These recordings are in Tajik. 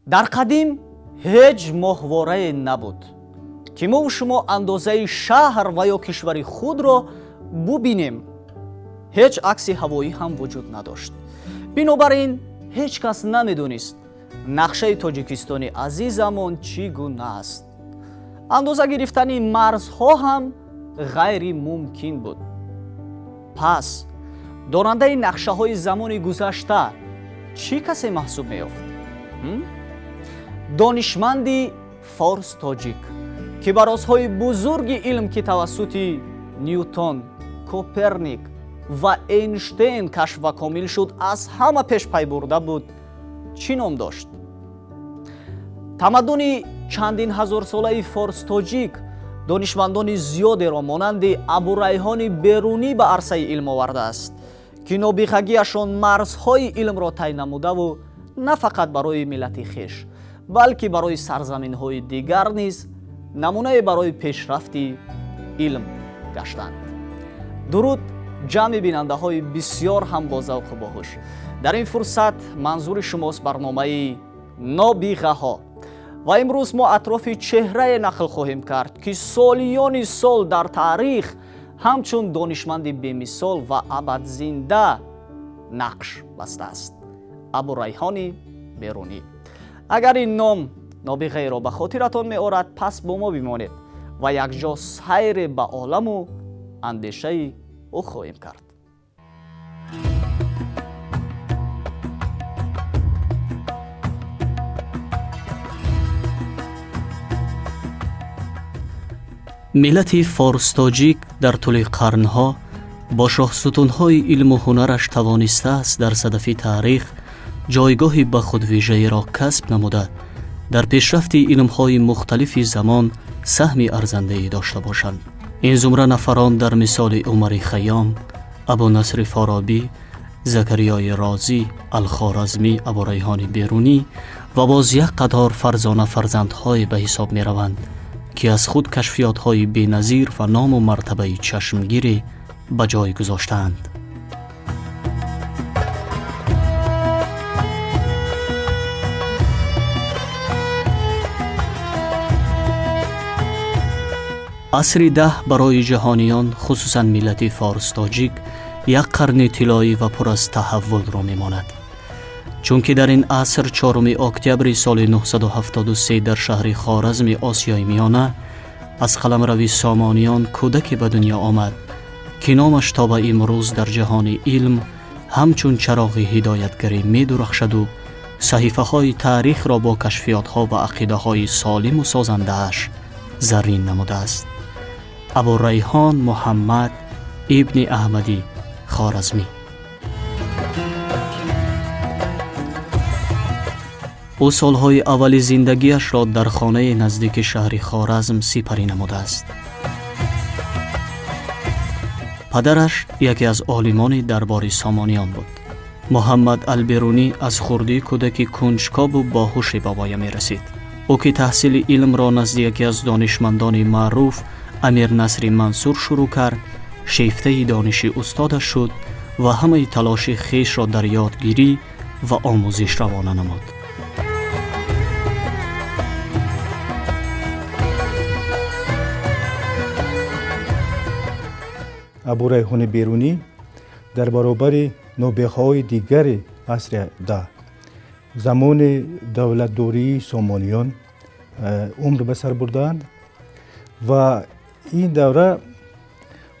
Дар қадим ҳеҷ моҳворае набуд, ки мову шумо андозаи шаҳр ва ё кишвари худро бубинем. Ҳеҷ акси ҳавоӣ ҳам вуҷуд надошт. Бинобар ин ҳеҷ кас намедонист, нақшаи Тоҷикистони азизамон чӣ гуна аст. Андоза гирифтани марзҳо ҳам ғайримумкин буд. Пас дорандаи нақшаҳои замони гузашта чӣ касе маҳсуб меёфт? Донишманди форс тоҷик, ки ба розҳои бузурги илм, ки тавассути Ньютон, Коперник ва Эйнштейн кашф ва комил шуд, аз ҳама пеш пай бурда буд, чӣ ном дошт? Тамаддуни чандин ҳазорсолаи форс-тоҷик донишмандони зиёдеро монанди Абурайҳони Берунӣ ба арсаи илм овардааст, ки нобиғагиашон марзҳои илмро тай намудаву на фақат барои миллати хеш, балки барои сарзаминҳои дигар низ намунае барои пешрафти илм гаштанд. Дуруд, ҷамъи бинандаҳои бисёр ҳам бозавқу боҳуш! Дар ин фурсат манзури шумост барномаи «Нобиғаҳо» ва имрӯз мо атрофи чеҳрае нақл хоҳем кард, ки солиёни сол дар таърих ҳамчун донишманди бемисол ва абадзинда нақш бастааст: Абурайҳони Берунӣ. Агар ин ном нобиғаеро ба хотиратон меорад, пас бо мо бимонед ва якҷо сайре ба оламу андешаи ӯ хоҳем кард. Миллати форс-тоҷик дар тӯли қарнҳо бо шоҳсутунҳои илму ҳунараш тавонистааст дар садафи таърих ҷойгоҳи ба худвижаеро касб намуда, дар пешрафти илмҳои мухталифи замон саҳми арзандае дошта бошанд. Ин зумра нафарон дар мисоли Умари Хайём, Абунасри Форобӣ, Закариёи Розӣ, Алхоразмӣ, Абурайҳони Берунӣ ва боз як қатор фарзона фарзандҳое ба ҳисоб мераванд, ки аз худ кашфиётҳои беназир ва ному мартабаи чашмгире ба ҷой гузоштаанд. Асри 10 барои ҷаҳониён, хусусан миллати форс-тоҷик, як қарни тиллоӣ ва пур аз таҳаввулро мемонад, чунки дар ин аср 4 октябри соли 973 дар шаҳри Хоразми Осиёи Миёна аз қаламрави Сомониён кӯдаке ба дунё омад, ки номаш то ба имрӯз дар ҷаҳони илм ҳамчун чароғи ҳидоятгарӣ медурахшаду саҳифаҳои таърихро бо кашфиётҳо ва ақидаҳои солиму созандааш заррин намудааст: Абурайҳон Муҳаммад ибни Аҳмади Хоразмӣ. Ӯ солҳои аввали зиндагиашро дар хонаи наздики шаҳри Хоразм сипарӣ намудааст. Падараш яке аз олимони дарбори Сомониён буд. Муҳаммад Алберунӣ аз хурдӣ кӯдаки кунҷкобу боҳуше ба воя мерасид. Ӯ ки таҳсили илмро назди яке аз донишмандони маъруф, Амир Насри Мансур, шурӯъ кард, шефтаи дониши устодаш шуд ва ҳамаи талоши хешро дар ёдгирӣ ва омӯзиш равона намуд. Абурайҳони Берунӣ дар баробари нобиғаҳои дигари асри 10, замони давлатдории Сомониён умр ба сар бурдаанд ва ин давра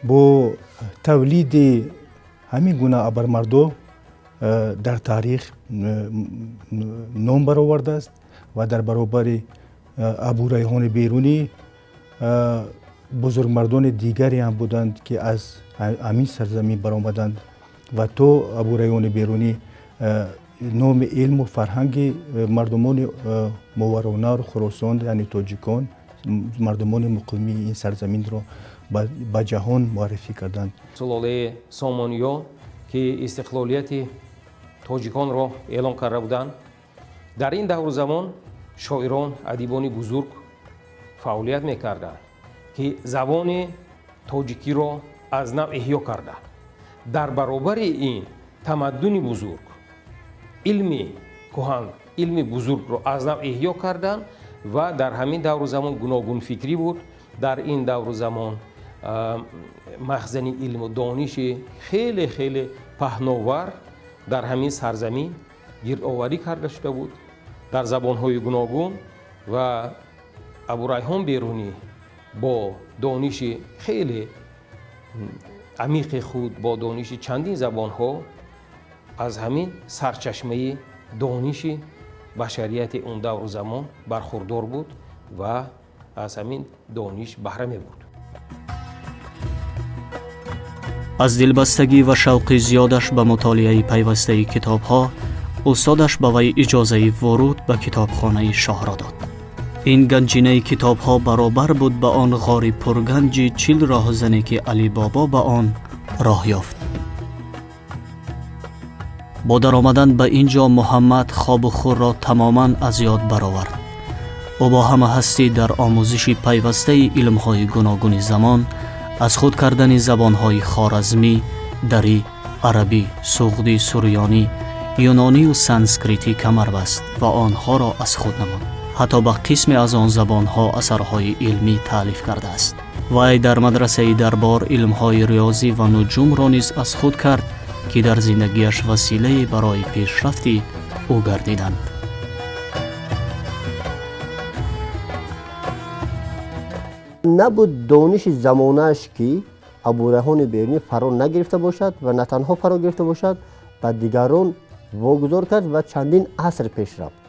бо тавлиди ҳамин гуна абармардо дар таърих ном баровардааст ва дар баробари Абурайҳони Берунӣ бузургмардони дигаре ҳам буданд, ки аз ҳамин сарзамин баромаданд ва то Абурайҳони Берунӣ номи илму фарҳанги мардумони Мовароуннаҳру Хуросон, яъне тоҷикон, мардумони муқимии ин сарзаминро ба ҷаҳон муаррифӣ карданд. Сулолаи Сомониё, ки истиқлолияти тоҷиконро эълон карда буданд, дар ин давру замон шоирон, адибони бузург фаъолият мекарданд, ки забони тоҷикиро аз нав эҳё карданд. Дар баробари ин тамаддуни бузург, илми кӯҳан. Илми бузургро аз нав эҳё карданд ва дар ҳамин давру замон гуногунфикрӣ буд. Дар ин давру замон махзани илму дониши хеле хеле паҳновар дар ҳамин сарзамин гирдоварӣ карда шуда буд дар забонҳои гуногун ва Абурайҳон Берунӣ бо дониши хеле амиқи худ, бо дониши чандин забонҳо аз ҳамин сарчашмаи дониши башарияти он давру замон бархурдор буд ва аз ҳамин дониш баҳра мебурд. Аз дилбастагӣ ва шавқи зиёдаш ба мутолиаи пайвастаи китобҳо устодаш ба вай иҷозаи вуруд ба китобхонаи шоҳро дод. Ин ганҷинаи китобҳо баробар буд ба он ғори пурганҷи 40 роҳзане ки Алибобо ба он роҳ ёфт. Бо даромадан ба ин ҷо Муҳаммад хобу хӯрро тамоман аз ёд баровард. Ӯ бо ҳама ҳастӣ дар омӯзиши пайвастаи илмҳои гуногуни замон, аз худ кардани забонҳои хоразмӣ, дарӣ, арабӣ, суғдӣ, сурёнӣ, юнонию санскритӣ камар баст ва онҳоро аз худ намуд. Ҳатто ба қисме аз он забонҳо асарҳои илмӣ таълиф кардааст. Вай дар мадрасаи дарбор илмҳои риёзӣ ва нуҷумро низ аз худ кард, ки дар зиндагиаш василае барои пешрафти ӯ гардиданд. Набуд дониши замонааш, ки Абурайҳони Берунӣ фаро нагирифта бошад ва на танҳо фаро гирифта бошад, ба дигарон вогузор кард ва чандин аср пеш рафт.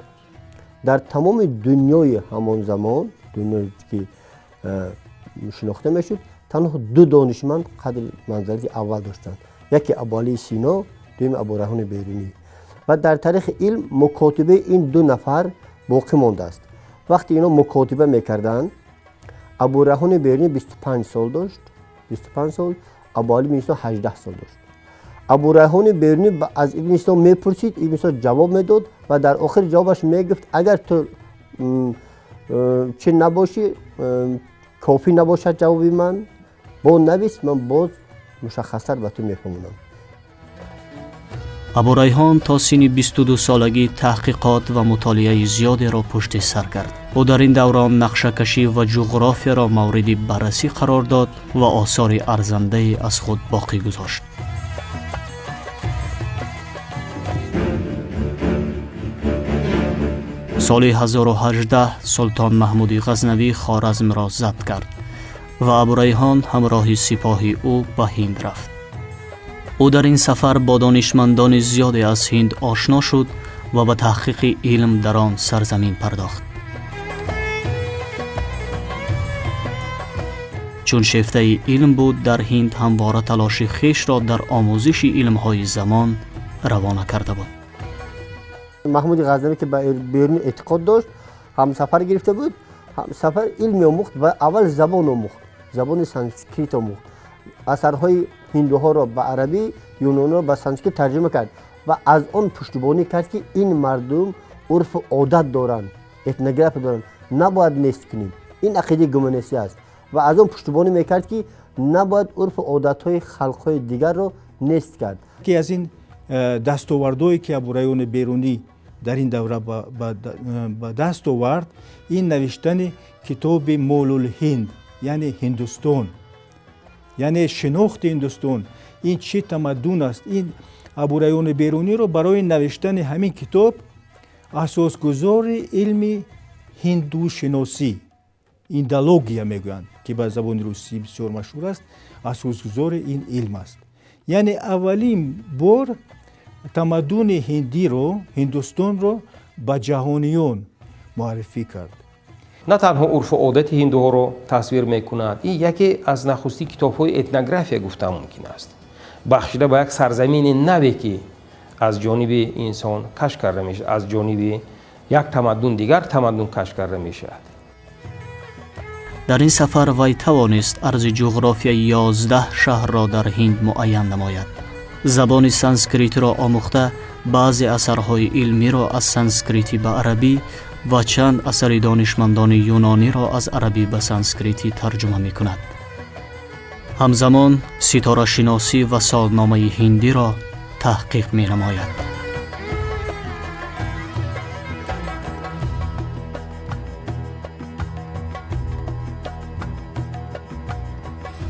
Дар тамоми дунёи ҳамон замон, дунёе ки шинохта мешуд, танҳо ду донишманд қадри манзалати аввал доштанд. Яке Абуалии Сино, дуюми Абурайҳони Берунӣ. Ва дар таърихи илм мукотибаи ин ду нафар боқӣ мондааст. Вақте ино мукотиба мекарданд, Абурайҳони Берунӣ 25 сол дошт, 25 сол, Абуалӣ ибни Сино 18 сол дошт. Абурайҳони Берунӣ аз Ибни Сино мепурсид, Ибни Сино ҷавоб медод ва дар охир ҷавобаш мегуфт: агар ту чӣ набошӣ, кофӣ набошад ҷавоби ман, бо навис, ман боз мушаххастар ба ту мефаҳмонам. Абурайҳон то синни 22 солагӣ таҳқиқот ва мутолиаи зиёдеро пушти сар кард. Ӯ дар ин даврон нақшакашӣ ва ҷуғрофияро мавриди баррасӣ қарор дод ва осори арзандае аз худ боқӣ гузошт. Соли 1018 Султон Маҳмуди Ғазнавӣ Хоразмро забт кард ва Абурайҳон ҳамроҳи сипоҳи ӯ ба Ҳинд рафт. Ӯ дар ин сафар бо донишмандони зиёде аз Ҳинд ошно шуд ва ба таҳқиқи илм дар он сарзамин пардохт. Чун шефтаи илм буд, дар Ҳинд ҳамвора талоши хешро дар омӯзиши илмҳои замон равона карда буд. Маҳмуди Ғазнавӣ, ки ба Берунӣ эътиқод дошт, ҳамсафар гирифта буд. Ҳамсафар илм меомӯхт ва аввал забон омӯхт, забони санскрит омӯхт. Асарҳои ҳиндуҳоро ба арабӣ, юнонро ба санскрит тарҷума кард ва аз он пуштибонӣ кард, ки ин мардум урфу одат доранд, этнография доранд, набояд нест кунем. Ин ақидаи гуманистӣ аст ва аз он пуштибонӣ мекард, ки набояд урфу одатҳои халқҳои дигарро нест кард. Ки аз ин дастовардое ки Абурайҳони Берунӣ дар ин давра ба даст овард, ин навиштани китоби Молулҳинд, яъне Ҳиндустон, яъне шинохти Ҳиндустон, ин чӣ тамаддун аст. Ин Абурайҳони Беруниро барои навиштани ҳамин китоб асосгузори илми ҳиндушиносӣ, индология мегӯянд, ки ба забони русӣ бисёр машҳур аст, асосгузори ин илм аст. Яъне аввалин бор тамаддуни ҳиндиро, Ҳиндустонро ба ҷаҳониён муаррифӣ кард. На танҳо урфу одати ҳиндуҳоро тасвир мекунад, ин яке аз нахустин китобҳои этнография гуфта мумкин аст, бахшида ба як сарзамини наве, ки аз ҷониби инсон кашф карда мешавад, аз ҷониби як тамаддун дигар тамаддун кашф карда мешавад. Дар ин сафар вай тавонист арзи ҷуғрофияи 11 шаҳрро дар Ҳинд муайян намояд. Забони санскритиро омӯхта, баъзе асарҳои илмиро аз санскритӣ ба арабӣ ва чанд асари донишмандони юнониро аз арабӣ ба санскритӣ тарҷума мекунад. Ҳамзамон ситорашиносӣ ва солномаи ҳиндиро таҳқиқ менамояд.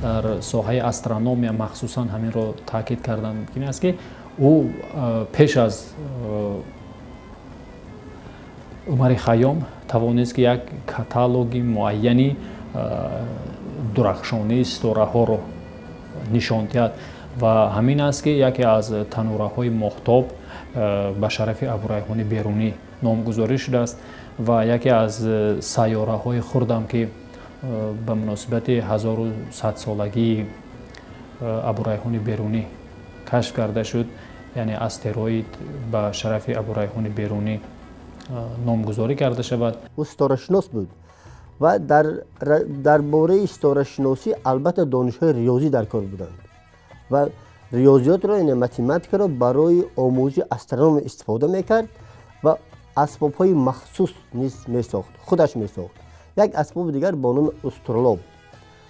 Дар соҳаи астрономия махсусан ҳаминро таъкид кардан мумкин аст, ки ӯ пеш аз Умари Хайём тавонист, ки як каталоги муайяни дурахшонии ситораҳоро нишон диҳад. Ва ҳамин аст, ки яке аз танураҳои моҳтоб ба шарафи Абурайҳони Берунӣ номгузорӣ шудааст ва яке аз сайёраҳои хурдам, ки ба муносибати 1100-солагии Абурайҳони Берунӣ кашф карда шуд, яъне астероид, ба шарафи Абурайҳони Берунӣ номгузорӣ карда шавад. Ӯ ситорашинос буд ва дар бораи ситорашиносӣ албатта донишҳои риёзӣ дар кор буданд ва риёзиётро, яъне математикаро барои омӯзиши астрономия истифода мекард ва асбобҳои махсус низ месохт, худаш месохт. Як асбоби дигар бо номи устурлоб.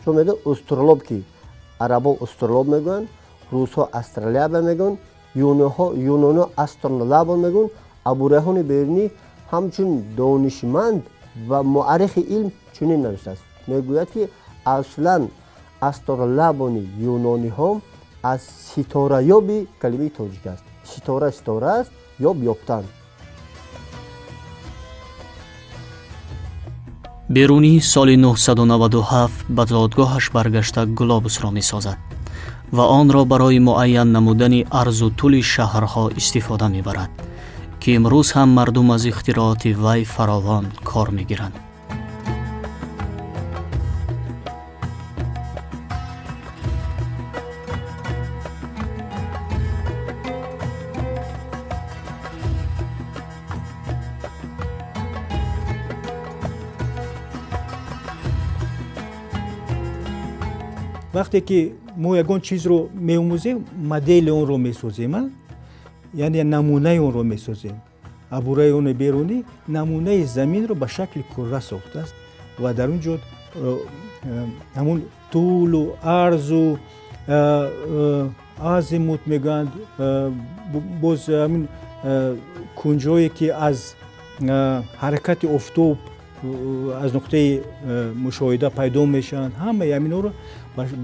Шумо медонед, устурлоб, ки арабо устурлоб мегӯянд, русҳо астролябия мегӯянд, юноно астролабон мегӯянд. Абурайҳони Берунӣ ҳамчун донишманд ва муаррихи илм чунин навиштааст, мегӯяд, ки аслан астролабони юнониҳо аз ситораёби калимаи тоҷик аст. Ситора ситора аст, ёб ёфтан. Берунӣ соли 997 ба зодгоҳаш баргашта, глобусро месозад ва онро барои муайян намудани арзу тӯли шаҳрҳо истифода мебарад, ки имрӯз ҳам мардум аз ихтирооти вай фаровон кор мегиранд. Вақте ки мо ягон чизро меомӯзем, модели онро месозем, яъне намунаи онро месозем. Абурайҳони Берунӣ намунаи заминро ба шакли курра сохтааст ва дар он ҷо ҳамун тӯлу арзу азимут мегӯянд, боз ҳамин кунҷое, ки аз ҳаракати офтоб аз нуқтаи мушоҳида пайдо мешаванд, ҳамаи ҳаминҳоро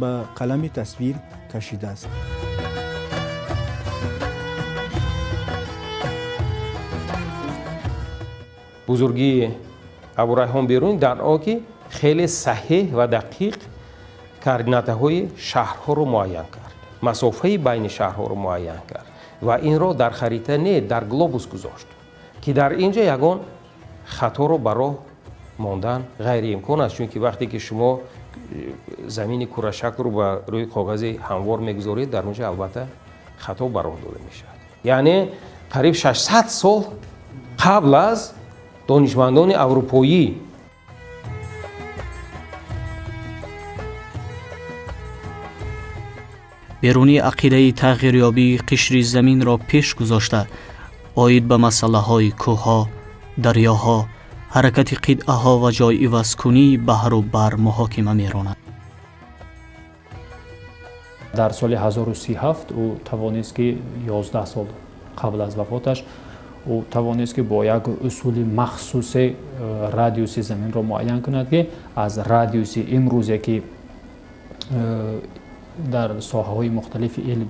ба қалами тасвир кашидааст. Бузургии Абурайҳон Берунӣ дар он, ки хеле саҳеҳ ва дақиқ координатаҳои шаҳрҳоро муайян кард, масофаи байни шаҳрҳоро муайян кард ва инро дар харита не, дар глобус гузошт, ки дар ин ҷо ягон хаторо ба роҳ мондан ғайриимкон аст, чунки вақте ки шумо замини курашаклро ба рӯи коғази ҳамвор мегузоред, дар он ҷо албатта хато ба роҳ дода мешавад. Яъне қариб 600 сол қабл аз донишмандони аврупоӣ. Берунӣ ақидаи тағйирёбии қишри заминро пеш гузошта, оид ба масъалаҳои кӯҳҳо, дарёҳо, ҳаракати қитъаҳо ва ҷойивазкунии баҳру бар муҳокима меронад. Дар соли 1037 ӯ тавонист, ки 11 сол қабл аз вафоташ ӯ тавонист, ки бо як усули махсусе радиуси заминро муайян кунад, ки аз радиуси имрӯзе, ки дар соҳаҳои мухталифи илм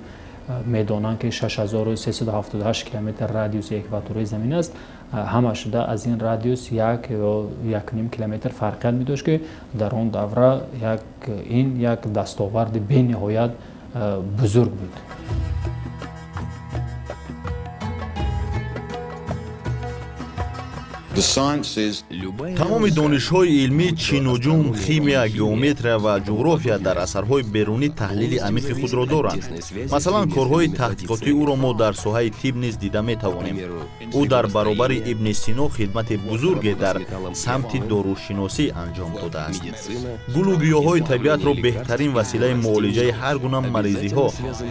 медонанд, ки 6378 километр радиуси экватории замин аст, ҳама шуда аз ин радиус 1 ё 1.5 километр фарқият медошт, ки дар он давра ин як дастоварди бениҳоят бузург буд. Тамоми донишҳои илмӣ, чи нуҷум, химия, геометрия ва ҷуғрофия, дар асарҳои Берунӣ таҳлили амиқи худро доранд. Масалан, корҳои таҳқиқотии ӯро мо дар соҳаи тиб низ дида метавонем. Ӯ дар баробари Ибни Сино хидмати бузурге дар самти дорушиносӣ анҷом додааст. Гулу гиёҳҳои табиатро беҳтарин василаи муолиҷаи ҳар гуна маризиҳо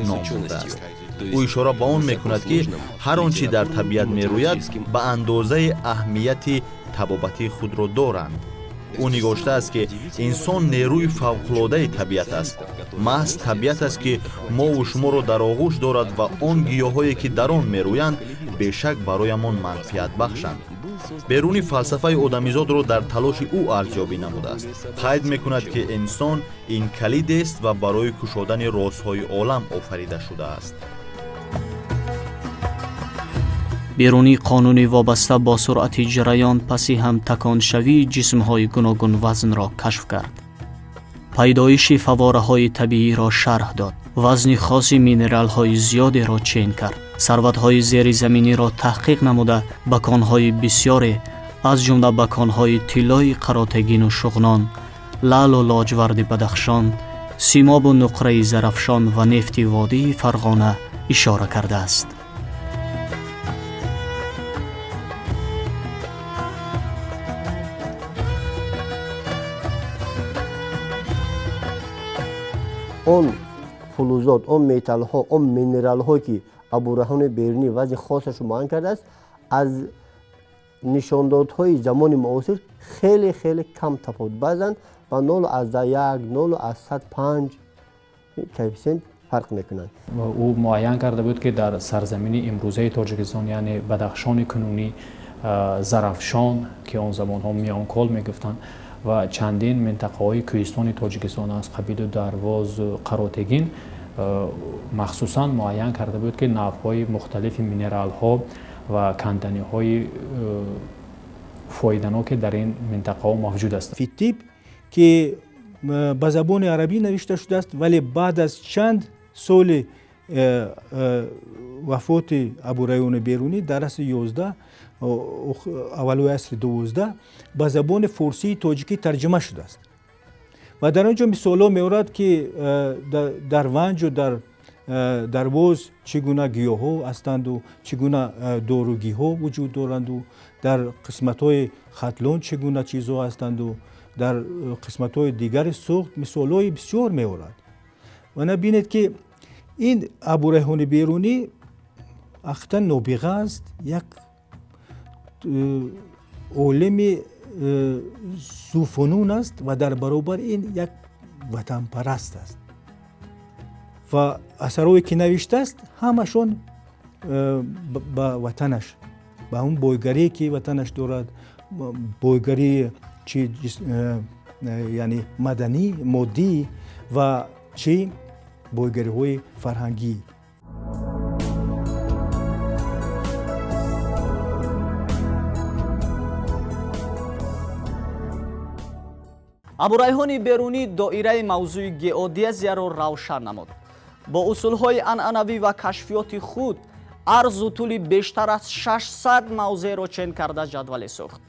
ном бурдааст. Ӯ ишора ба он мекунад, ки ҳар он чӣ дар табиат мерӯяд, ба андозаи аҳамияти табобатии худро доранд. Ӯ нигоштааст, ки инсон нерӯи фавқулодаи табиат аст. Маҳз табиат аст, ки мову шуморо дар оғӯш дорад ва он гиёҳҳое, ки дар он мерӯянд, бешак бароямон манфиатбахшанд. Берунӣ фалсафаи одамизодро дар талоши ӯ арзёбӣ намудааст. Қайд мекунад, ки инсон ин калидест ва барои кушодани розҳои олам офарида шудааст. Берунӣ қонуни вобаста бо суръати ҷараён паси ҳам таконшавии ҷисмҳои гуногунвазнро кашф кард, пайдоиши фаввораҳои табииро шарҳ дод, вазни хоси минералҳои зиёдеро чен кард, сарватҳои зеризаминиро таҳқиқ намуда, ба конҳои бисёре, аз ҷумла ба конҳои тиллои Қаротегину Шуғнон, лаълу лоҷварди Бадахшон, симобу нуқраи Зарафшон ва нефти водии Фарғона ишора кардааст. Он фулузот, он металлҳо, он минералҳое, ки Абурайҳони Берунӣ вазни хосашро муайян кардааст, аз нишондодҳои замони муосир хеле хеле кам тафовут, баъзан ба 0,1, 0,05 коэффисиент фарқ мекунанд. Ӯ муайян карда буд, ки дар сарзамини имрӯзаи Тоҷикистон, яъне Бадахшони кунунӣ, Зарафшон, ки он замонҳо Миёнкол мегуфтанд, ва чандин минтақаҳои кӯҳистони Тоҷикистон аз қабилу Дарвозу Қаротегин, махсусан муайян карда буд, ки навъҳои мухталифи минералҳо ва канданиҳои фоиданоке дар ин минтақаҳо мавҷуд ҳастанд. Фи ттиб, ки ба забони арабӣ навишта шудааст, вале баъд аз чанд соли вафоти Абурайёни Берунӣ, дар асри 11, аввалои асри 12, ба забони форсии тоҷикӣ тарҷума шудааст ва дар он ҷо мисолҳо меорад, ки дар Ванҷу дар Дарвоз чӣ гуна гиёҳҳо ҳастанду чӣ гуна доругиҳо вуҷуд доранду, дар қисматҳои Хатлон чӣ гуна чизҳо ҳастанду, дар қисматҳои дигари Суғд мисолҳои бисёр меорад. Ва набинед, ки ин Абурайҳони Берунӣ ҳақиқатан нобиға аст, як олими зуфунун аст ва дар баробари ин як ватанпараст аст ва асарҳое, ки навиштааст, ҳамашон ба ватанаш, ба он бойгарие, ки ватанаш дорад, бойгарии чи яъне маданӣ, моддӣ ва чӣ бойгариҳои фарҳангӣ. Абурайҳони Берунӣ доираи мавзӯи геодезияро равшан намуд. Бо усулҳои анъанавӣ ва кашфиёти худ арзу тӯли бештар аз 600 мавзеъро чен карда, ҷадвале сохт.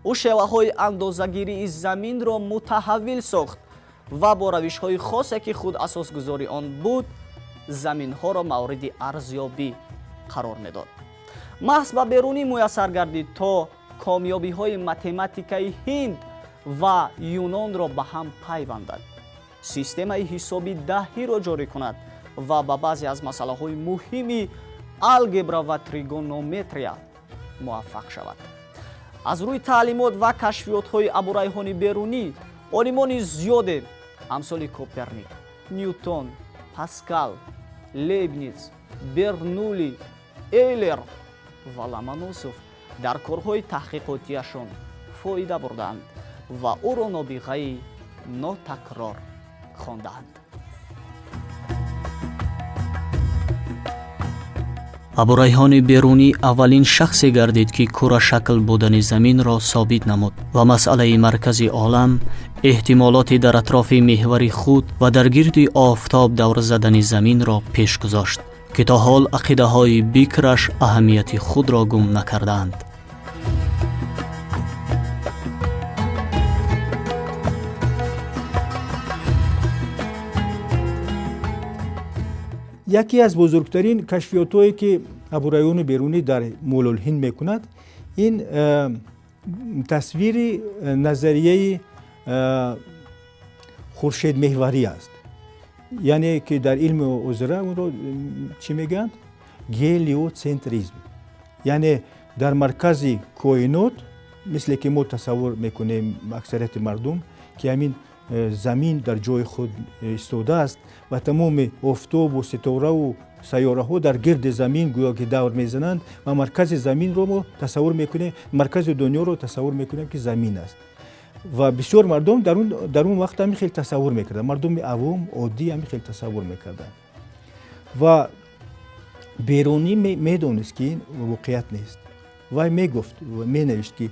Ӯ шеваҳои андозагирии заминро мутаҳаввил сохт ва бо равишҳои хосе, ки худ асосгузори он буд, заминҳоро мавриди арзёбӣ қарор медод. Маҳз ба Берунӣ муяссар гардид, то комёбиҳои математикаи Ҳинд ва Юнонро ба ҳам пайвандад, системаи ҳисоби даҳиро ҷорӣ кунад ва ба баъзе аз масъалаҳои муҳими алгебра ва тригонометрия муваффақ шавад. Аз рӯи таълимот ва кашфиётҳои Абурайҳони Берунӣ олимони зиёде амсоли Коперник, Нютон, Паскал, Лейбниц, Бернулли, Эйлер ва Ломоносов дар корҳои таҳқиқотиашон фоида бурдаанд ва ӯро нобиғаи нотакрор хондаанд. Абурайҳони Берунӣ аввалин шахсе гардид, ки курашакл будани заминро собит намуд ва масъалаи маркази олам, эҳтимолоти дар атрофи меҳвари худ ва дар гирди офтоб давр задани заминро пеш гузошт, ки то ҳол ақидаҳои бикраш аҳамияти худро гум накардаанд. Яке аз бузургтарин кашфиётҳое, ки Абурайёни Берунӣ дар Мулулҳинд мекунад, ин тасвири назарияи хуршедмеҳварӣ аст, яъне ки дар илми ҳозира онро чӣ мегӯянд, гелиоцентризм, яъне дар маркази коинот, мисле ки мо тасаввур мекунем, аксарияти мардум, ки ҳамин Замин дар ҷои худ истодааст ва тамоми офтобу ситораву сайёраҳо дар гирди замин гӯё ки давр мезананд ва маркази заминро мо тасаввур мекунем, маркази дунёро тасаввур мекунем, ки замин аст. Ва бисёр мардум дар он вақт ҳамин хел тасаввур мекарданд, мардуми авом, оддӣ ҳамин хел тасаввур мекарданд. Ва Берунӣ медонист, ки ин воқеият нест. Вай мегуфт, менавишт, ки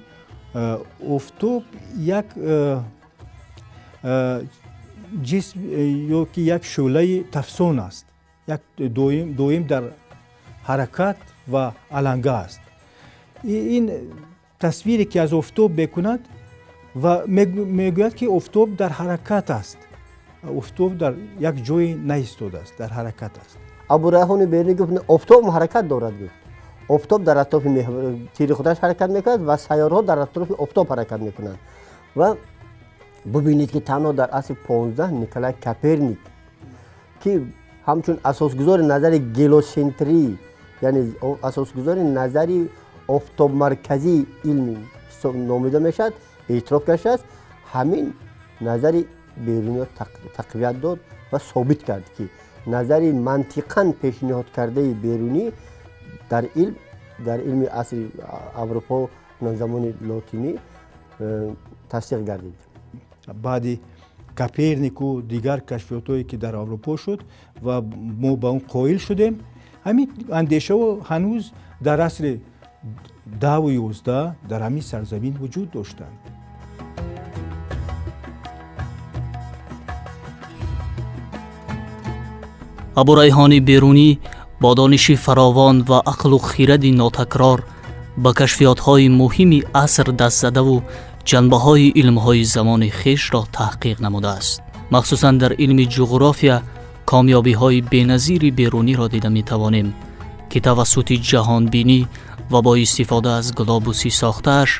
офтоб як ҷисм ё ки як шӯълаи тафсон аст, як доим дар ҳаракат ва аланга аст. Ин тасвире ки аз офтоб мекунад ва мегӯяд, ки офтоб дар ҳаракат аст, офтоб дар як ҷое наистодааст, дар ҳаракат аст. Абурайҳони Берунӣ гуфт, офтоб ҳаракат дорад. Гуфт, офтоб дар атрофи тири худаш ҳаракат мекунад ва сайёраҳо дар атрофи офтоб ҳаракат мекунанд. Ва бубинед, ки танҳо дар асри 15 Николай Коперник, ки ҳамчун асосгузори назари гелиоцентрӣ, яъне асосгузори назари офтобмарказии илм номида мешавад, эътироф гаштааст, ҳамин назари Беруниро тақвият дод ва собит кард, ки назари мантиқан пешниҳод кардаи Берунӣ дар илм, дар илми асри Аврупо, замони лотинӣ тасдиқ гардид. Баъди Копернику дигар кашфиётҳое, ки дар Аврупо шуд ва мо ба он қоил шудем, ҳамин андешаҳо ҳанӯз дар асри 10-у 11 дар ҳамин сарзамин вуҷуд доштанд. Абурайҳони Берунӣ бо дониши фаровон ва ақлу хиради нотакрор ба кашфиётҳои муҳими аср даст задаву ҷанбаҳои илмҳои замони хешро таҳқиқ намудааст. Махсусан дар илми ҷуғрофия комёбиҳои беназири Беруниро дида метавонем, ки тавассути ҷаҳонбинӣ ва бо истифода аз глобуси сохтааш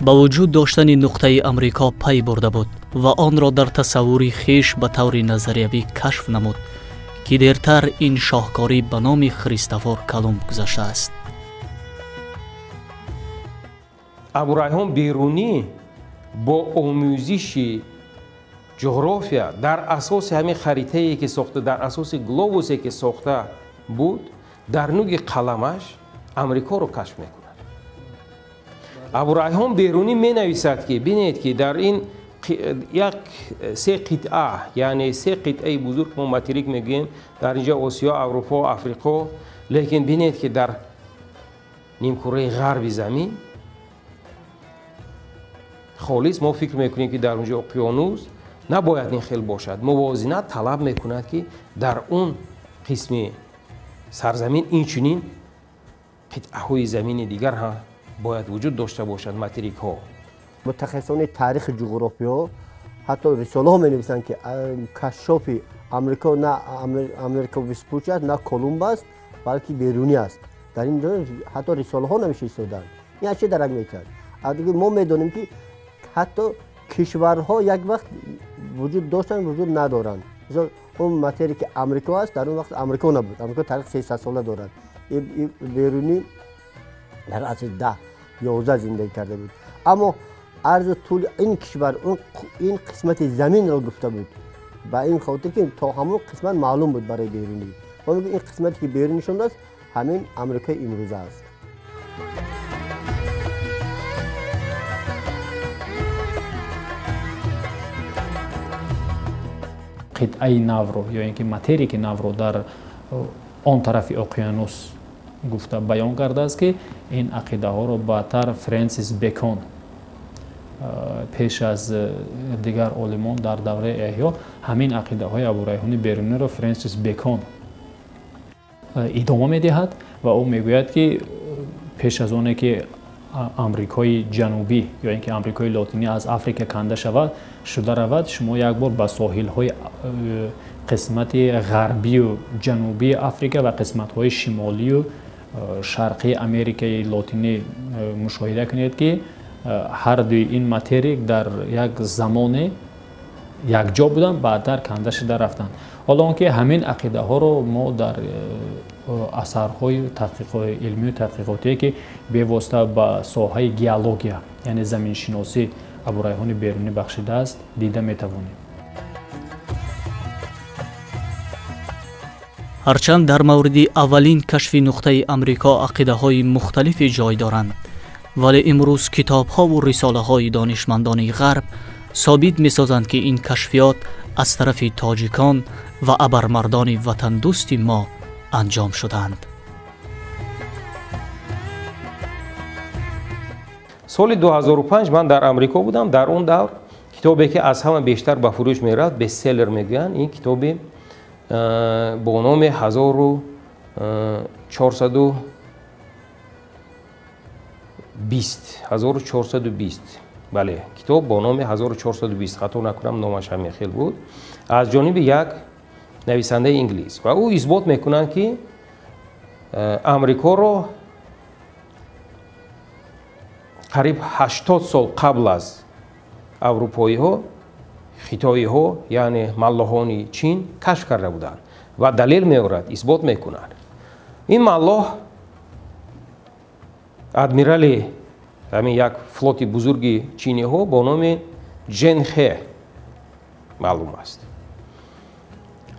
ба вуҷуд доштани нуқтаи Амрико пай бурда буд ва онро дар тасаввури хеш ба таври назариявӣ кашф намуд, ки дертар ин шоҳкорӣ ба номи Христофор Колумб гузаштааст. Абурайҳон Берунӣ бо омӯзиши ҷуғрофия дар асоси ҳамин харитае, ки сохта, дар асоси глобусе, ки сохта буд, дар нуги қаламаш Амрикоро кашф мекунад. Абурайҳон Берунӣ менависад, ки бинед, ки дар ин як се қитъа, яъне се қитъаи бузург, мо материк мегӯем, дар инҷа Осиё, Аврупо, Африқо, лекин бинед, ки дар нимкураи ғарби замин холис, мо фикр мекунем, ки дар онҷо уқёнус, набояд ин хел бошад. Мувозинат талаб мекунад, ки дар он қисми сарзамин инчунин қитъаҳои замини дигар ҳам бояд вуҷуд дошта бошад, материкҳо. Мутахассисони таърихи ҷуғрофиё ҳатто рисолаҳо менависанд, ки кашшофи Амрико на Америко Веспучи аст, на Колумб аст, балки Берунӣ аст. Дар ин ҷо ҳатто рисолаҳо навишта истодаанд. Ин аз чӣ дарак метиҳад? Мо медонем, ки ҳатто кишварҳо як вақт вуҷуд доштанд, вуҷуд надоранд. Мисол, он материки Амрико аст, дар он вақт Амрико набуд. Амрико таърихи 300 сола дорад. Берунӣ дар асри 10-11 зиндагӣ карда буд, аммо арзу тӯли ин кишвар, ин қисмати заминро гуфта буд, ба ин хотир ки то ҳамон қисмат маълум буд барои Берунӣ. Ин қисмате, ки Берунӣ нишондааст, ҳамин Амрикои имрӯза аст. Қитъаи навро ё ин ки материки навро дар он тарафи оқиёнус гуфта баён кардааст, ки ин ақидаҳоро баъдтар Френсис Бекон пеш аз дигар олимон дар давраи эҳё ҳамин ақидаҳои Абурайҳони Беруниро Френсис Бекон идома медиҳад ва ӯ мегӯяд, ки пеш аз оне ки Амрикои Ҷанубӣ ё ин ки Амрикои Лотинӣ аз Африка канда шавад, шуда равад, шумо як бор ба соҳилҳои қисмати ғарбию ҷанубии Африка ва қисматҳои шимолию шарқии Америкаи Лотинӣ мушоҳида кунед, ки ҳардуи ин материк дар як замоне якҷо буданд, баъдтар канда шуда рафтанд. Ҳоло он ки ҳамин ақидаҳоро мо дар асарҳои таҳқиқои илмию таҳқиқотие, ки бевосита ба соҳаи геология, яъне заминшиносӣ, Абурайҳони Берунӣ бахшидааст, дида метавонем. Ҳарчанд дар мавриди аввалин кашфи нуқтаи Амрико ақидаҳои мухталифе ҷой доранд, вале имрӯз китобҳову рисолаҳои донишмандони ғарб собит месозанд, ки ин кашфиёт аз тарафи тоҷикон ва абармардони ватандӯсти мо анҷом шуданд. Соли 2005 ман дар Амрико будам. Дар он давр китобе, ки аз ҳама бештар ба фурӯш мерафт, бестселлер мегӯянд, ин китоби бо номи 1420, 1420, бале, китоб бо номи 1420, хато накунам, номаш ҳамин хел буд, аз ҷониби як нависандаи инглис, ва ӯ исбот мекунанд, ки Амрикоро қариб 80 сол қабл аз аврупоиҳо хитоиҳо, яъне маллоҳони Чин, кашф карда буданд ва далел меорад, исбот мекунад. Ин маллоҳ адмирали ҳамин як флоти бузурги чиниҳо бо номи Ҷенхе маълум аст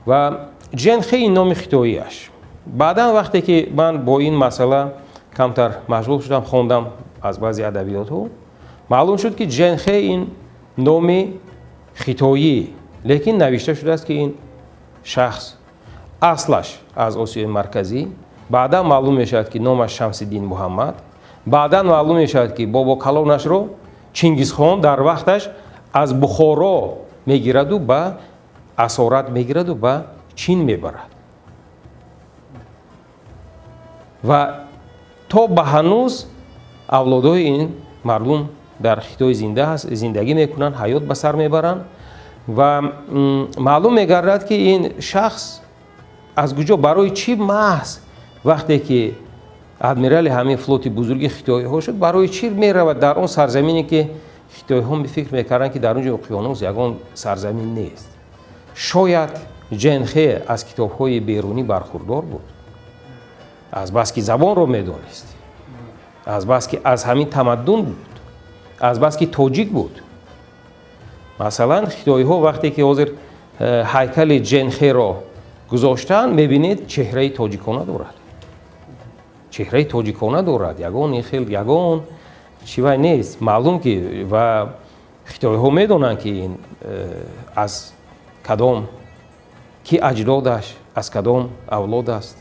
ва Ҷенхе ин номи хитоиаш. Баъдан, вақте ки ман бо ин масъала камтар машғул шудам, хондам аз баъзе адабиётҳо, маълум шуд, ки Ҷенхе ин номи хитоӣ, лекин навишта шудааст, ки ин шахс аслаш аз Осиёи Марказӣ. Баъдан маълум мешавад, ки номаш Шамсиддин Муҳаммад. Баъдан маълум мешавад, ки бобокалонашро Чингизхон дар вақташ аз Бухоро мегираду ба асорат мегираду ба Чин мебарад ва то ба ҳанӯз авлодҳои ин мардум дар Хитой зинда ҳаст, зиндагӣ мекунанд, ҳаёт ба сар мебаранд. Ва маълум мегардад, ки ин шахс аз куҷо, барои чӣ маҳз вақте ки адмирали ҳамин флоти бузурги хитоиҳо шуд, барои чӣ меравад дар он сарзамине, ки хитоиҳо фикр мекарданд, ки дар он ҷо уқёнус, ягон сарзамин нест. Шояд Ҷенхе аз китобҳои Берунӣ бархурдор буд, азбаски забонро медонист, азбаски аз ҳамин тамаддун буд, азбаски тоҷик буд. Масалан, хитоиҳо вақте ки ҳозир ҳайкали Ҷенхеро гузоштанд, мебинед, чеҳраи тоҷикона дорад, чеҳраи тоҷикона дорад, ягон ин хел ягон чӣ вай нест, маълум ки. Ва хитоиҳо медонанд, ки ин аз кадом ки аҷдодаш, аз кадом авлод аст.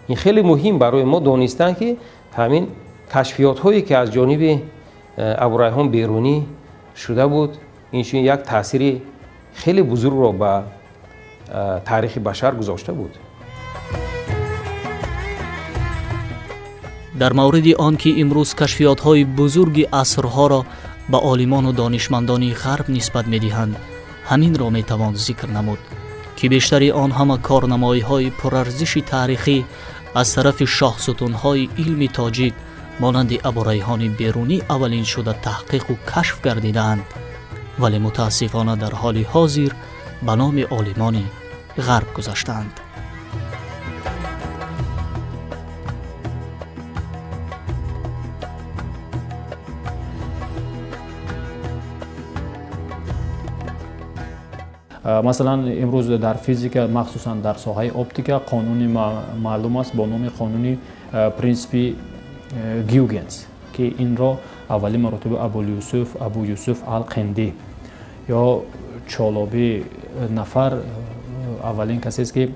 Ин хеле муҳим барои мо донистан, ки ҳамин кашфиётҳое, ки аз ҷониби Абурайҳон Берунӣ шуда буд, инчунин як таъсири хеле бузургро ба таърихи башар гузошта буд. Дар мавриди он ки имрӯз кашфиётҳои бузурги асрҳоро ба олимону донишмандони ғарб нисбат медиҳанд, ҳаминро метавон зикр намуд, ки бештари он ҳама корнамоиҳои пурарзиши таърихӣ аз тарафи шоҳсутунҳои илми тоҷик монанди Абурайҳони Берунӣ аввалин шуда таҳқиқу кашф гардидаанд, вале мутаассифона дар ҳоли ҳозир ба номи олимони ғарб гузаштаанд. Масалан, имрӯз дар физика, махсусан дар соҳаи оптика, қонуни маълум аст бо номи қонуни принсипи Гюгенс, ки инро аввалин маротиба Абулюсуф Абу Юсуф ал-Қиндӣ ё Чолобӣ нафар аввалин касест, ки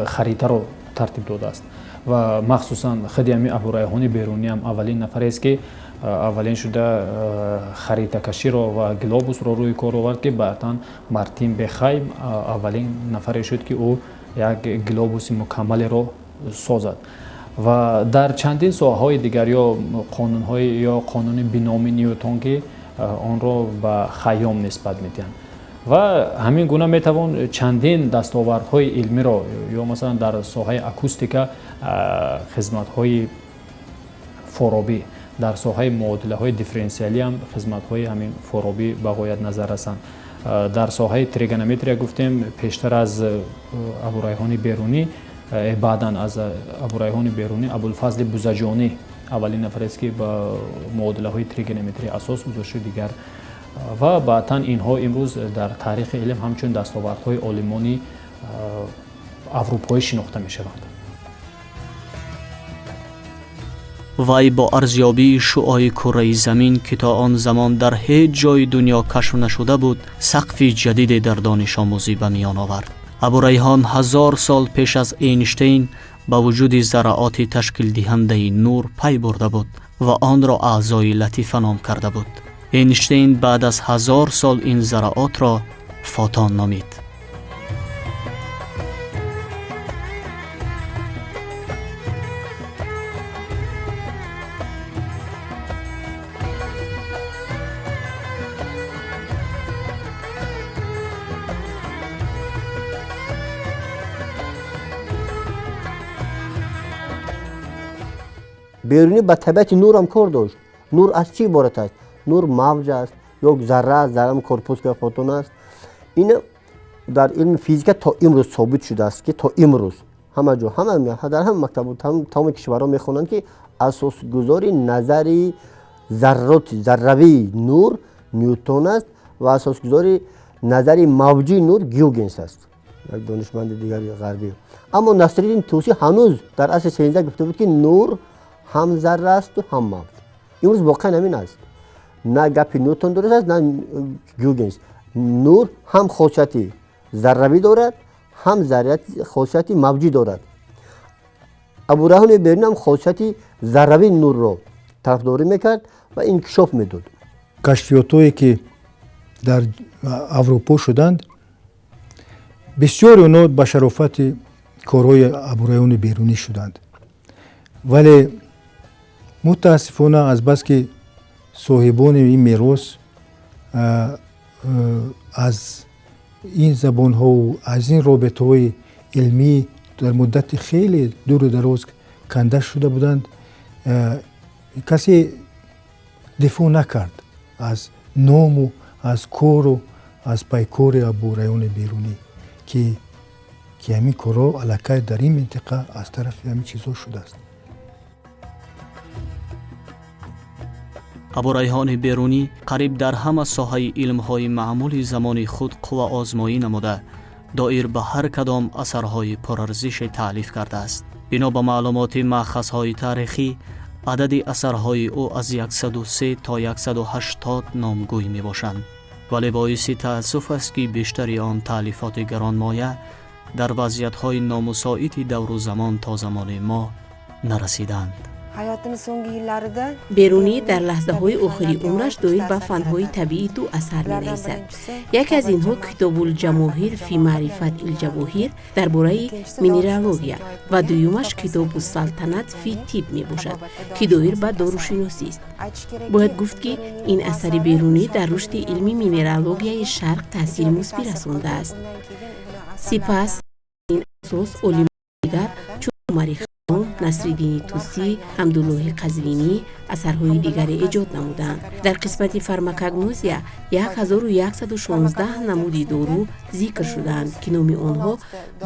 харитаро тартиб додааст. Ва махсусан худи ҳамин Абурайҳони Беруниам аввалин нафарест, ки аввалин шуда харитакаширо ва глобусро рӯи кор овард, ки баъдан Мартин Бехайм аввалин нафаре шуд, ки ӯ як глобуси мукаммалеро созад. Ва дар чандин соҳаҳои дигар ё қонунҳои ё қонуни биноми Ньютон, ки онро ба Хайём нисбат медиҳанд. Ва ҳамин гуна метавон чандин дастовардҳои илмиро ё масалан дар соҳаи акустика хизматҳои Форобӣ, дар соҳаи муодилаҳои дифференсиалиам хизматҳои ҳамин Форобӣ ба ғоят назар расанд. Дар соҳаи тригонометрия гуфтем, пештар аз Абурайҳони Берунӣ, баъдан аз Абурайҳони Берунӣ Абулфазли Бузаҷонӣ аввалин нафарест, ки ба муодилаҳои тригонометрия асос гузошт дигар. Ва баъдан инҳо имрӯз дар таърихи илм ҳамчун дастовардҳои олимони Аврупоӣ шинохта мешаванд. Вай бо арзёбии шуои кураи замин, ки то он замон дар ҳеҷ ҷои дунё кашф нашуда буд, сақфи ҷадиде дар донишомӯзӣ ба миён овард. Абурайҳон 1000 сол пеш аз Эйнштейн ба вуҷуди зарраоти ташкилдиҳандаи нур пай бурда буд ва онро аъзои латифа ном карда буд. Эйнштейн баъд аз 1000 сол ин зарраотро фотон номид. Берунӣ ба табиати нурам кор дошт. Нур аз чӣ иборат аст? Нур мавҷ аст ё зарра аст, зарра корпускул фотон аст. Ин дар илми физика то имрӯз собит шудааст, ки то имрӯз ҳама ҷо, ҳама дар ҳама мактаб, тамоми кишварҳо мехонанд, ки асосгузори назари зарроти зарравии нур Ньютон аст ва асосгузори назари мавҷии нур Гюйгенс аст, як донишманди дигари ғарбӣ. Аммо Насриддин Тӯсӣ ҳанӯз дар асри 13 гуфта буд, ки нур ҳам зарра асту ҳам мавҷ. Имрӯз воқеан ҳамин аст. На гапи Ньютон дуруст аст, на Гюйгенс. Нур ҳам хосияти зарравӣ дорад, ҳам хосияти мавҷӣ дорад. Абурайҳони Берунӣ ҳам хосияти зарравии нурро тарафдорӣ мекард ва инкишоф медод. Кашфиётҳое ки дар Аврупо шуданд, бисёри онҳо ба шарофати корҳои Абурайҳони Берунӣ шуданд. Вале мутаассифона, азбаски соҳибони ин мерос аз ин забонҳову аз ин робитаҳои илмӣ дар муддати хеле дуру дароз канда шуда буданд, касе дифоъ накард аз ному аз кору аз пайкори Абурайҳони Берунӣ, ки ҳамин корҳо аллакай дар ин минтиқа аз тарафи ҳамин чизҳо шудааст. Абурайҳони Берунӣ қариб дар ҳама соҳаи илмҳои маъмули замони худ қувваозмоӣ намуда, доир ба ҳар кадом асарҳои пурарзише таълиф кардааст. Бино ба маълумоти маъхазҳои таърихӣ, адади асарҳои ӯ аз 103 то 180 номгӯй мебошанд. Вале боиси таассуф аст, ки бештари он таълифоти гаронмоя дар вазъиятҳои номусоиди давру замон то замони мо нарасиданд. Берунӣ дар лаҳзаҳои охири умраш доир ба фанҳои табиӣ ду асар менависад. Яке аз инҳо Китобулҷамоҳир фи маърифат илҷавоҳир дар бораи минералогия ва дуюмаш Китобуссалтанат фи тиб мебошад, ки доир ба дорушиносист. Бояд гуфт, ки ин асари Берунӣ дар рушди илми минералогияи шарқ таъсири мусбӣ расондааст. Сипас ин асос олимони дигар чун Умари Хайём, Насриддини Тӯсӣ, Ҳамдуллоҳи Қазвинӣ асарҳои дигаре эҷод намуданд. Дар қисмати фармакогнозия 1116 намуди дору зикр шудаанд, ки номи онҳо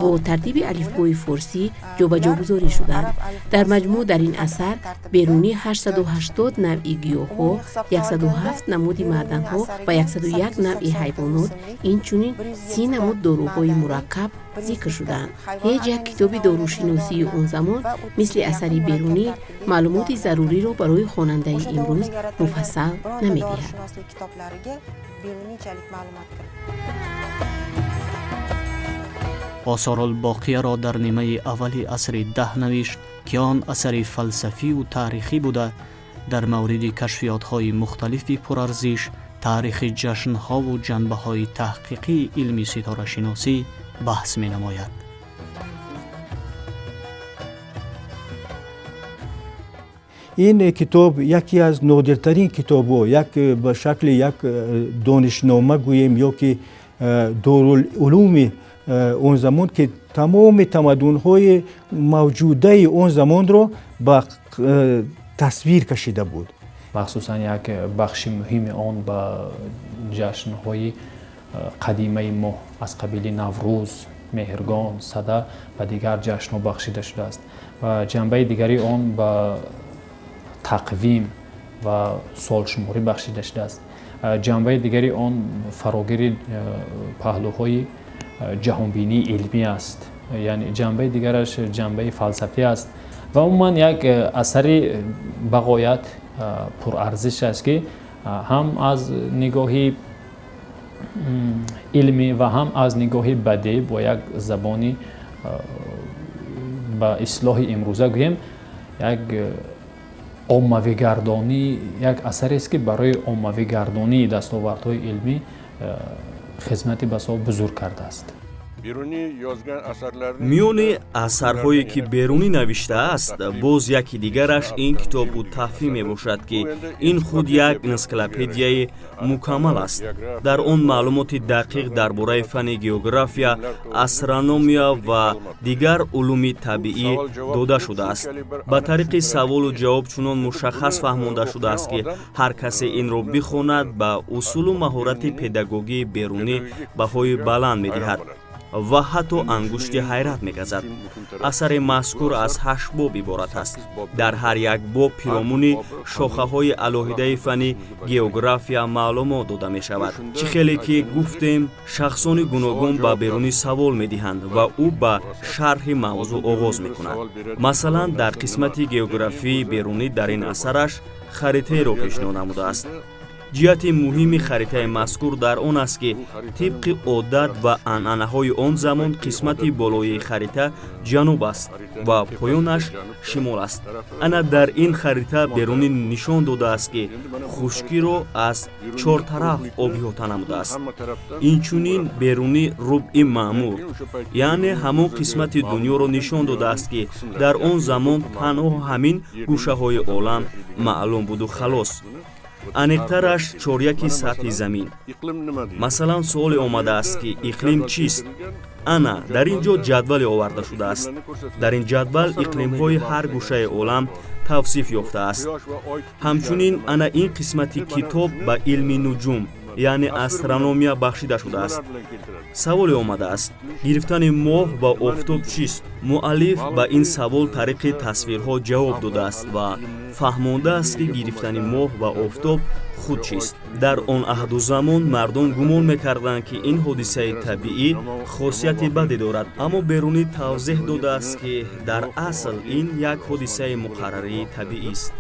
бо тартиби алифбои форсӣ ҷобаҷогузорӣ шуданд. Дар маҷмӯъ дар ин асар Берунӣ 880 навъи гиёҳҳо, 107 намуди маъданҳо ва 101 навъи ҳайвонот, инчунин 30 намуд доруҳои мураккаб зикр шудаанд. Ҳеҷ як китоби дорушиносии он замон мисли асари Берунӣ маълумоти заруриро барои хонандаи имрӯз муфассал намедиҳад. Осорулбоқияро дар нимаи аввали асри 10 навишт, ки он асари фалсафиву таърихӣ буда, дар мавриди кашфиётҳои мухталифи пурарзиш, таърихи ҷашнҳову ҷанбаҳои таҳқиқии илми ситорашиносӣ баҳс менамояд. Ин китоб яке аз нодиртарин китобҳо, як ба шакли як донишнома гӯем ё ки дорулулуми он замон, ки тамоми тамаддунҳои мавҷудаи он замонро ба тасвир кашида буд. Махсусан як бахши муҳими он ба ҷашнҳои қадимаи мо аз қабили Наврӯз, Меҳргон, Сада ва дигар ҷашнҳо бахшида шудааст ва ҷанбаи дигари он ба тақвим ва солшуморӣ бахшида шудааст. Ҷанбаи дигари он фарогири паҳлӯҳои ҷаҳонбинии илмӣ аст. Яъне ҷанбаи дигараш ҷанбаи фалсафӣ аст ва умуман як асари бағоят пурарзиш аст, ки ҳам аз нигоҳи илмӣ ва ҳам аз нигоҳи бадеӣ бо як забони ба ислоҳи имрӯза гӯем як оммавигардонӣ, як асарест, ки барои оммавигардонии дастовардҳои илмӣ хизмати басо бузург кардааст. Миёни асарҳое, ки Берунӣ навиштааст, боз яке дигараш ин Китобу тафҳим мебошад, ки ин худ як энсиклопедияи мукаммал аст. Дар он маълумоти дақиқ дар бораи фанни география, астрономия ва дигар улуми табиӣ дода шудааст. Ба тариқи саволу ҷавоб чунон мушаххас фаҳмонда шудааст, ки ҳар касе инро бихонад, ба усулу маҳорати педагогии Берунӣ баҳои баланд медиҳад ва ҳатто ангушти ҳайрат мегазад. Асари мазкур аз ҳашт боб иборат аст. Дар ҳар як боб пиромуни шохаҳои алоҳидаи фанни география маълумот дода мешавад. Чӣ хеле ки гуфтем, шахсони гуногун ба Берунӣ савол медиҳанд ва ӯ ба шарҳи мавзӯъ оғоз мекунад. Масалан, дар қисмати географии Берунӣ дар ин асараш харитаеро пешниҳод намудааст. Ҷиҳати муҳими харитаи мазкур дар он аст, ки тибқи одат ва анъанаҳои он замон қисмати болоии харита ҷануб аст ва поёнаш шимол аст. Ана дар ин харита Берунӣ нишон додааст, ки хушкиро аз чор тараф об иҳота намудааст. Инчунин Берунӣ рубъи маъмур, яъне ҳамон қисмати дунёро нишон додааст, ки дар он замон танҳо ҳамин гӯшаҳои олам маълум буду халос, аниқтараш чоряки сатҳи замин. Масалан, суоле омадааст, ки иқлим чист? Ана дар ин ҷо ҷадвале оварда шудааст. Дар ин ҷадвал иқлимҳои ҳар гӯшаи олам тавсиф ёфтааст. Ҳамчунин ана ин қисмати китоб ба илми нуҷум, яъне астрономия бахшида шудааст. Саволе омадааст: гирифтани моҳ ва офтоб чист? Муаллиф ба ин савол тариқи тасвирҳо ҷавоб додааст ва фаҳмондааст, ки гирифтани моҳ ва офтоб худ чист. Дар он аҳду замон мардум гумон мекарданд, ки ин ҳодисаи табиӣ хосияти баде дорад, аммо Берунӣ тавзеҳ додааст, ки дар асл ин як ҳодисаи муқаррарии табиист.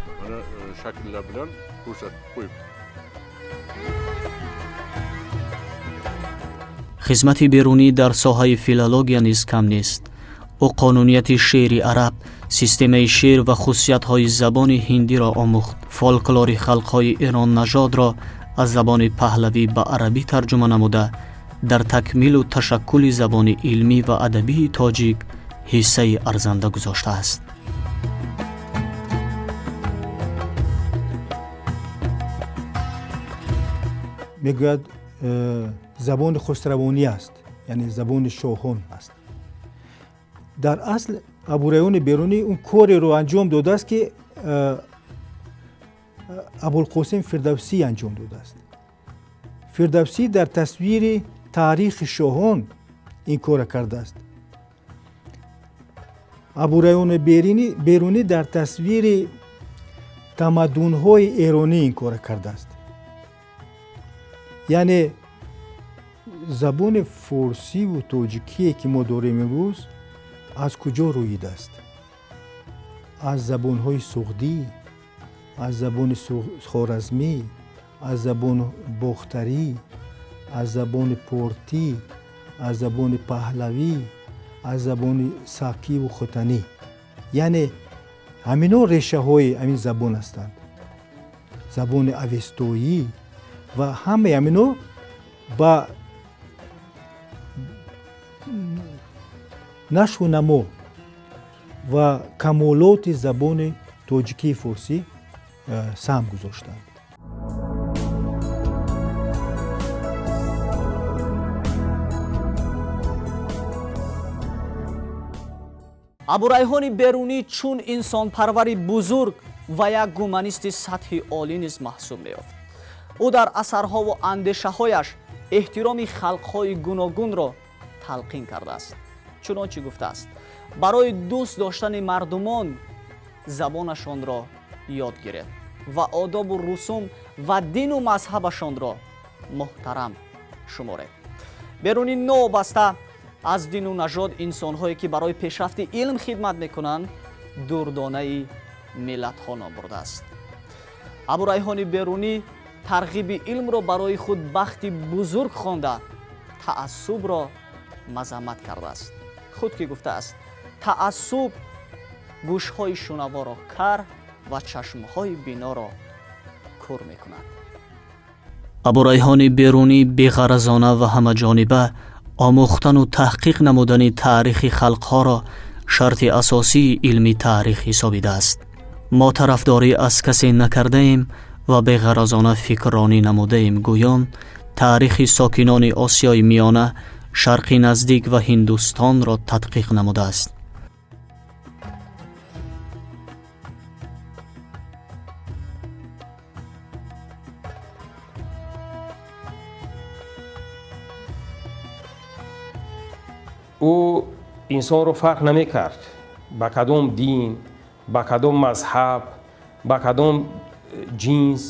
Хизмати Берунӣ дар соҳаи филология низ кам нест. Ӯ қонунияти шеъри араб, системаи шеър ва хусусиятҳои забони ҳиндиро омӯхт, фолклори халқҳои эроннажодро аз забони паҳлавӣ ба арабӣ тарҷума намуда, дар такмилу ташаккули забони илмӣ ва адабии тоҷик ҳиссаи арзанда гузоштааст. Мегӯяд, забони хусравонӣ аст, яъне забони шоҳон аст. Дар асл Абурайёни Берунӣ он кореро анҷом додааст, ки Абулқосим Фирдавсӣ анҷом додааст. Фирдавсӣ дар тасвири таърихи шоҳон ин корро кардааст. Абурайёни Берунӣ дар тасвири тамаддунҳои эронӣ ин корро кардааст. Яъне забони форсиву тоҷикие, ки мо дорем имрӯз, аз куҷо рӯидааст? Аз забонҳои суғдӣ, аз забони хоразмӣ, аз забони бохтарӣ, аз забони портӣ, аз забони паҳлавӣ, аз забони сакиву хотанӣ. Яъне ҳамино решаҳои ҳамин забон ҳастанд, забони авестоӣ, ва ҳамаи ҳамино ба нашву намо ва камолоти забони тоҷикии форсӣ саҳм гузоштанд. Абурайҳони Берунӣ чун инсонпарвари бузург ва як гуманисти сатҳи олӣ низ маҳсуб меёфт. Ӯ дар асарҳову андешаҳояш эҳтироми халқҳои гуногунро талқин кардааст. Чунончи гуфтааст: барои дӯст доштани мардумон забонашонро ёд гиред ва одобу русум ва дину мазҳабашонро муҳтарам шуморед. Берунӣ новобаста Аз дину нажод инсонҳое ки барои пешрафти илм хидмат мекунанд, дурдонаи миллатҳо ном бурдааст. Абурайҳони Берунӣ тарғиби илмро барои худ бахти бузург хонда, таассубро мазаммат кардааст. Худ ки гуфтааст: таассуб гӯшҳои шунаворо кар ва чашмҳои биноро кур мекунад. Абурайҳони Берунӣ беғаразона ва ҳамаҷониба омӯхтану таҳқиқ намудани таърихи халқҳоро шарти асосии илми таърих ҳисобидааст. Мо тарафдорӣ аз касе накардаем ва беғаразона фикрронӣ намудаем, гӯён таърихи сокинони Осиёи Миёна, Шарқи Наздик ва Ҳиндустонро тадқиқ намудааст. Ӯ инсонро фарқ намекард ба кадом дин, ба кадом мазҳаб, ба кадом ҷинс,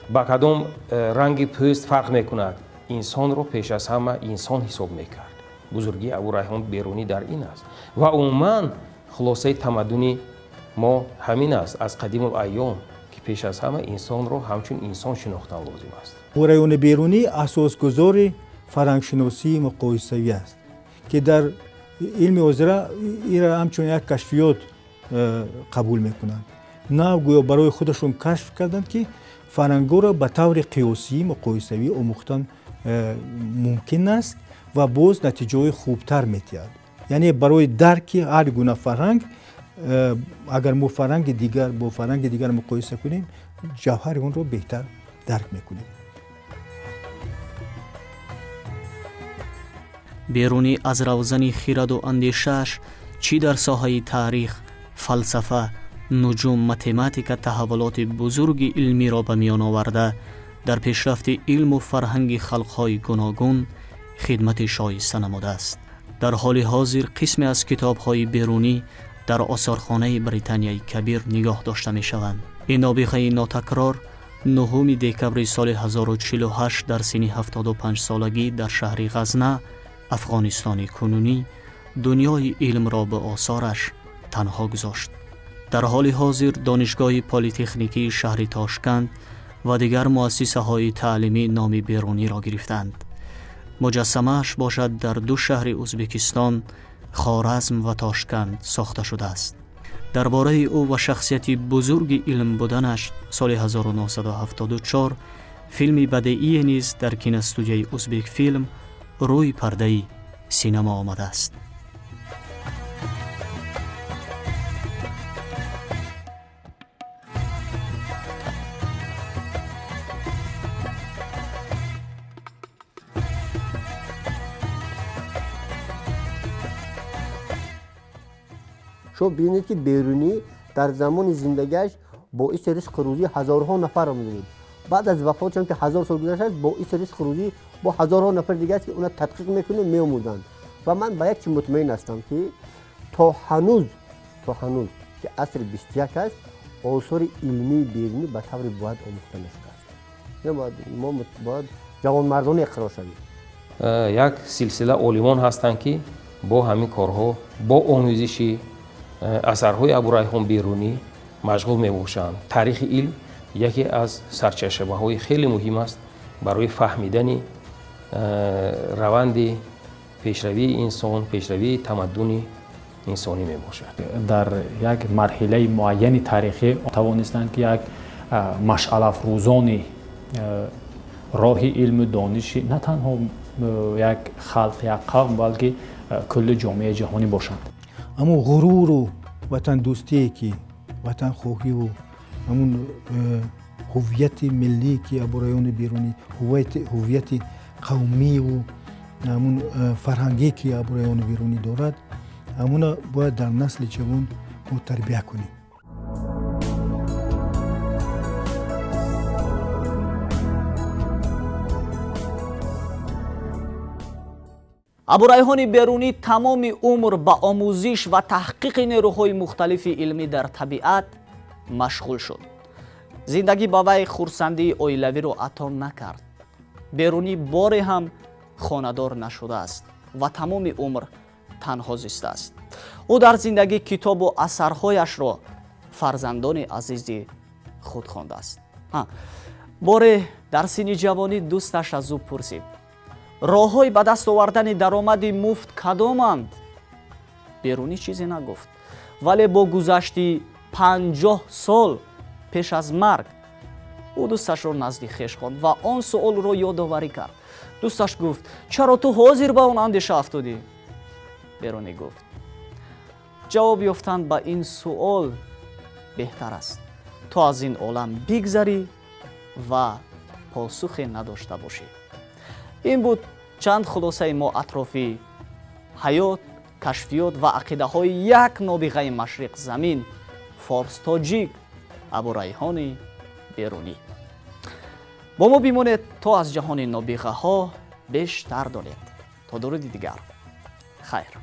ба кадом ранги пӯст фарқ мекунад. Инсонро пеш аз ҳама инсон ҳисоб мекард. Бузургии Абурайҳон Берунӣ дар ин аст ва умуман хулосаи тамаддуни мо ҳамин аст аз қадимул айём, ки пеш аз ҳама инсонро ҳамчун инсон шинохтан лозим аст. Абурайҳони Берунӣ асосгузори фарҳангшиносии муқоисавӣ аст, ки дар илми ҳозира ира ҳамчун як кашфиёт қабул мекунанд. Нав гӯё барои худашон кашф карданд, ки фарҳангҳоро ба таври қиёсӣ муқоисавӣ омӯхтан мумкин аст ва боз натиҷаҳои хубтар медиҳад. Яъне барои дарки ҳар гуна фарҳанг, агар мо фарҳанги дигар бо фарҳанги дигар муқоиса кунем, ҷавҳари онро беҳтар дарк мекунем. Берунӣ аз равзани хираду андешааш чӣ дар соҳаи таърих, фалсафа, нуҷум, математика таҳаввулоти бузурги илмиро ба миён оварда, дар пешрафти илму фарҳанги халқҳои гуногун хидмати шоиста намудааст. Дар ҳоли ҳозир қисме аз китобҳои Берунӣ дар осорхонаи Британияи Кабир нигоҳ дошта мешаванд. Ин нобиғаи нотакрор 9 декабри соли 1048 дар синни 75 солагӣ дар шаҳри Ғазна, Афғонистони кунунӣ, дунёи илмро ба осораш танҳо гузошт. Дар ҳоли ҳозир Донишгоҳи Политехникии шаҳри Тошканд ва дигар муассисаҳои таълимӣ номи Беруниро гирифтанд. Муҷассамааш бошад дар ду шаҳри Ӯзбекистон, Хоразм ва Тошканд сохта шудааст. Дар бораи ӯ ва шахсияти бузурги илм буданаш соли 1974 филми бадеие низ дар киностудияи Ӯзбекфилм рӯи пардаи синема омадааст. Шумо бинед, ки Берунӣ дар замони зиндагиаш боиси ризқу рӯзии ҳазорҳо нафарро мебуд. Баъд аз вафотшон, ки 1000 сол гузаштааст, боиси ризқу рӯзӣ бо ҳазорҳо нафар дига аст, ки она тадқиқ мекунанд, меомӯзанд. Ва ман ба як чи мутмаин ҳастам, ки то ҳанӯз ки асри 21 аст, осори илмии Берунӣ ба таври бояд омӯхта нашудааст. Мо бояд ҷавонмардоне иқрор шавем. Як силсила олимон ҳастанд, ки бо ҳамин корҳо, бо омӯзиши асарҳои Абурайҳон Берунӣ машғул мебошанд. Таърихи илм яке аз сарчашмаҳои хеле муҳим аст барои фаҳмидани раванди пешравии инсон, пешравии тамаддуни инсонӣ мебошад. Дар як марҳилаи муайяни таърихӣ тавонистанд, ки як машъалафрӯзони роҳи илму дониши на танҳо як халқ, як қавм, балки кулли ҷомеаи ҷаҳонӣ бошанд. Аммо ғуруру ватандӯстие, ки ватанхоҳиву ҳамун ҳуввияти миллӣ, ки Абурайҳони Берунӣ, ҳуввияти қавмиву ҳамун фарҳангие, ки Абурайҳони Берунӣ дорад, ҳамуна бояд дар насли ҷавон мо тарбия кунем. Абурайҳони Берунӣ тамоми умр ба омӯзиш ва таҳқиқи нерӯҳои мухталифи илмӣ дар табиат машғул шуд. Зиндагӣ ба вай хурсандии оилавиро ато накард. Берунӣ боре ҳам хонадор нашудааст. Ва тамоми умр танҳо зистааст. Ӯ дар зиндагӣ китобу асарҳояшро фарзандони азизи худ хондааст. Боре дар синни ҷавонӣ дӯсташ аз ӯ пурсид: роҳҳои ба даст овардани даромади муфт кадоманд? Берунӣ чизе нагуфт, вале бо гузашти 50 сол пеш аз марг ӯ дӯсташро назди хеш хонд ва он суолро ёдоварӣ кард. Дӯсташ гуфт: чаро ту ҳозир ба он андеша афтодӣ? Берунӣ гуфт: ҷавоб ёфтан ба ин суол беҳтар аст, то аз ин олам бигзарӣ ва посухе надошта бошӣ. Ин буд чанд хулосаи мо атрофи ҳаёт, кашфиёт ва ақидаҳои як нобиғаи машриқзамин, форс-тоҷик, Абурайҳони Берунӣ. Бо мо бимонед, то аз ҷаҳони нобиғаҳо бештар донед. То дуруди дигар, хайр.